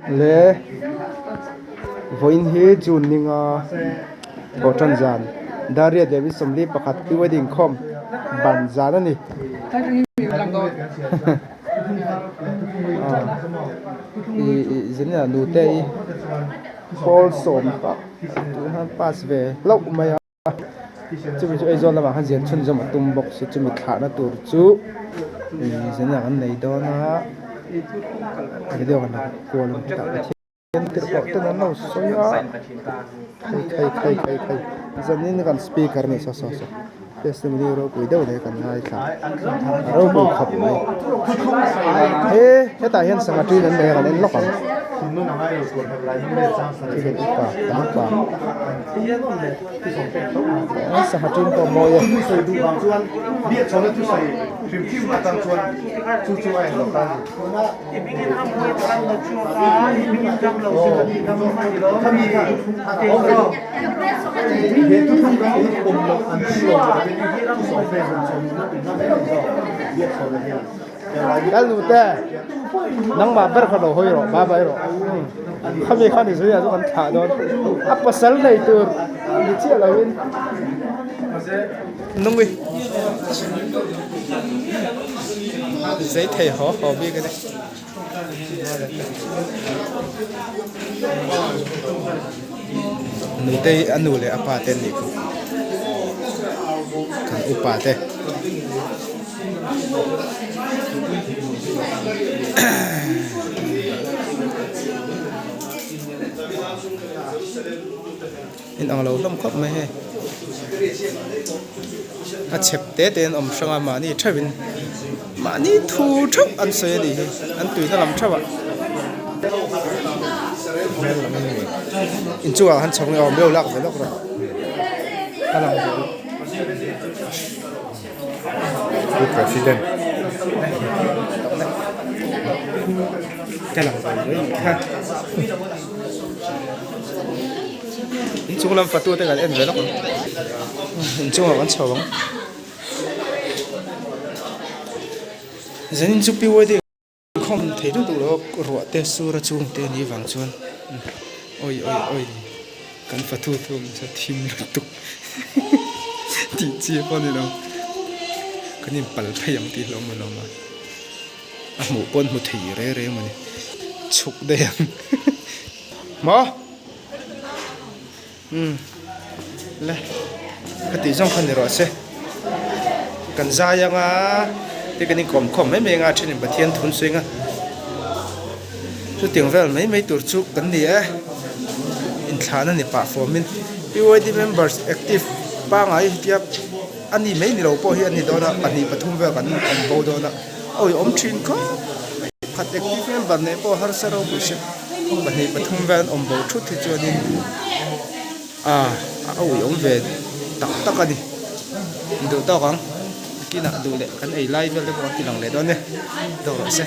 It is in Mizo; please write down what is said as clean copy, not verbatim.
Le vawiin hi June ninga thawh tan zan Dariat leh 21 pre-wedding khawm ban zan a ni. Zenina nute i pawl sawm tak tun hian pass ve hlauh mai a. Chumi chu Aizawl lamah khan zian chhunzawm a tum bawk si chumi thlahna tur chu ih zenah kan nei dawn a video kan han kual ang hetah Pathian tirhkoh ten an lo sawi a khai khai khai khai khai zanin kan speaker a nih saw saw saw testimony ropui deuh leh kan ngaithla a ropui khawp mai he hetah hian sangha ṭin an nei a kan en lawk ang. Upa kan upa sangha ṭin pawh a mawi e. Kal nu te nangmah ber kha lo hawi rawh bye bye rawh khami khan i zui ah chu kan thlah dawn a pasal nei tur ni chiah lo in nungi zei thei haw haw bik a ni. Nutei a nu leh a pa te an nih kha kan upa te in ang lo hlawm khawp mai hei a chep te te an awm hrang a mahni theuh in mahni thu theuh an sawi a nih hi an tuina lam theuh ah inchungah han chhawk nge aw miau lak ve lawk rawh ka lang ve lawk. Pu President. Ka lang ve mai nih kha. Inchung lam fatu te kan en ve lawk ang. Inchungah kan chho ang. Zanin chu PYD khawm thei deuh deuh lo a ruah te sur a chung te anih vang chuan awi awi awi kan fatu thum chu thim lutuk tih chi pawh a ni lo kan inpal phei ang tih hlauh maw a a hmuh pawn hmu thei reng reng a ni chhuk daih ang maw. Umm le ka tih zawng kha ni rawh se kan zai anga te kan inkawm khawm mai mai anga a thenin Pathian thun sawi anga chutiang vel mai mai tur chu kan ni e inthlahna ni pah fawmin PYD members active pangngai hetia a ni mai ni lo pawh hi a ni dawn a pahnih pathum vel kan awm bo dawn a awihawm thin khawp mai pakhat active member neih pawh harsa ropui se. Pahnih pathum vel an awm bo thut hi chuanin ah a ui awm ve tak tak a ni duh tawk ang kinah duh leh kan ei lai vel te pawh kan ti lang leh dawn e dawh rawh se.